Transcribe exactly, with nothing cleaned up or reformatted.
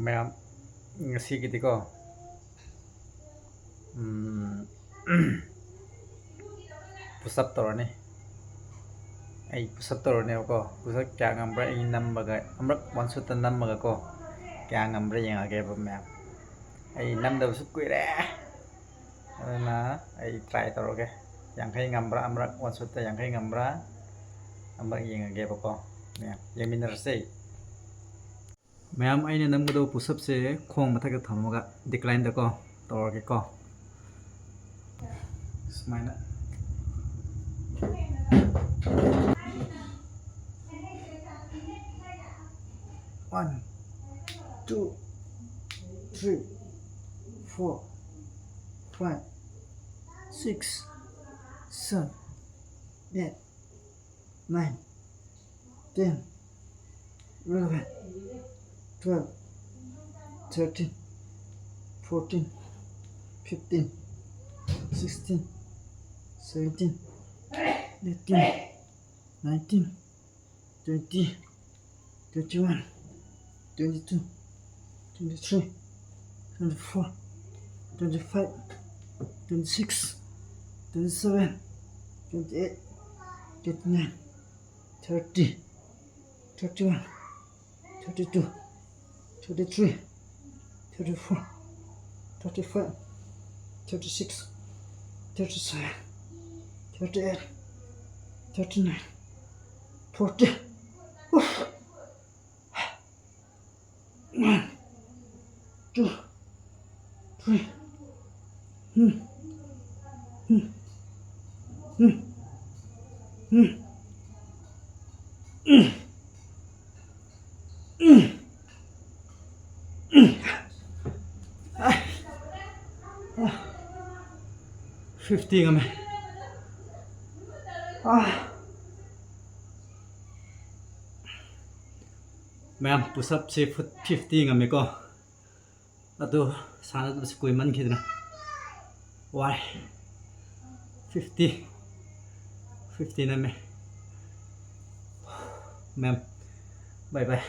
ꯃꯌꯥꯝ, ꯉꯁꯤꯒꯤꯗꯤꯀꯣ, ꯎꯝ, push up ꯇꯧꯔꯅꯤ꯫ ꯑꯩ push up ꯇꯧꯔꯅꯦꯕꯀꯣ꯫ Push up ꯀꯌꯥ ꯉꯝꯕ꯭ꯔꯥ ꯑꯩ ꯅꯝꯕꯒ, ꯑꯃꯨꯔꯛ one shot ꯇ ꯅꯝꯃꯒꯀꯣ, ꯀꯌꯥ ꯉꯝꯕ꯭ꯔꯥ ꯌꯦꯡꯉꯒꯦꯕ ꯃꯌꯥꯝ꯫ ꯑꯩ ꯅꯝꯗꯕꯁꯨ ꯀꯨꯏꯔꯦ, ꯑꯗꯨꯅ ꯑꯩ try ꯇꯧꯔꯒꯦ꯫ ꯌꯥꯡꯈꯩ ꯉꯝꯕ꯭ꯔꯥ, ꯑꯃꯨꯔꯛ one shot ꯇ ꯌꯥꯡꯈꯩ ꯉꯝꯕ꯭ꯔꯥ, ꯑꯃꯨꯔꯛ ꯌꯦꯡꯉꯒꯦꯕꯀꯣ꯫ ꯃꯌꯥꯝ ꯌꯦꯡꯃꯤꯟꯅꯔꯁꯦ꯫ ꯃꯌꯥꯝ, ꯑꯩꯅ ꯅꯝꯒꯗꯧꯕ push up ꯁꯦ ꯈꯣꯡ ꯃꯊꯛꯇ ꯊꯝꯃꯒ decline ꯗꯀꯣ ꯇꯧꯔꯒꯦꯀꯣ꯫ ꯁꯨꯃꯥꯏꯅ꯫ One, two, three, four, five, six, seven, eight, nine, ten, eleven, twelve, thirteen, fourteen, fifteen, sixteen, seventeen, eighteen, nineteen, twenty, twenty-one, twenty-two, twenty-three, twenty-four, twenty-five, twenty-six, twenty-seven, twenty-eight, twenty-nine, thirty, thirty-one, thirty-two, thirty-three, thirty-four, thirty-five, thirty-six, thirty-seven, thirty-eight, thirty-nine, forty. Oof. One, two, three. Hmm. Hmm. Hmm. Hmm. Hmm. Hmm. Hmm. Ah. Ah. Fifty ꯉꯝꯃꯦ꯫ Ah. ꯃꯌꯥꯝ, push up ꯁꯦ food fifty ꯉꯝꯃꯦꯀꯣ꯫ ꯑꯗꯨ ꯁꯥꯟꯅꯗꯕꯁꯦ ꯀꯨꯏꯃꯟꯈꯤꯗꯅ ꯋꯥꯔꯦ꯫ Fifty, fifty ꯅꯝꯃꯦ꯫ ꯃꯌꯥꯝ, bye bye꯫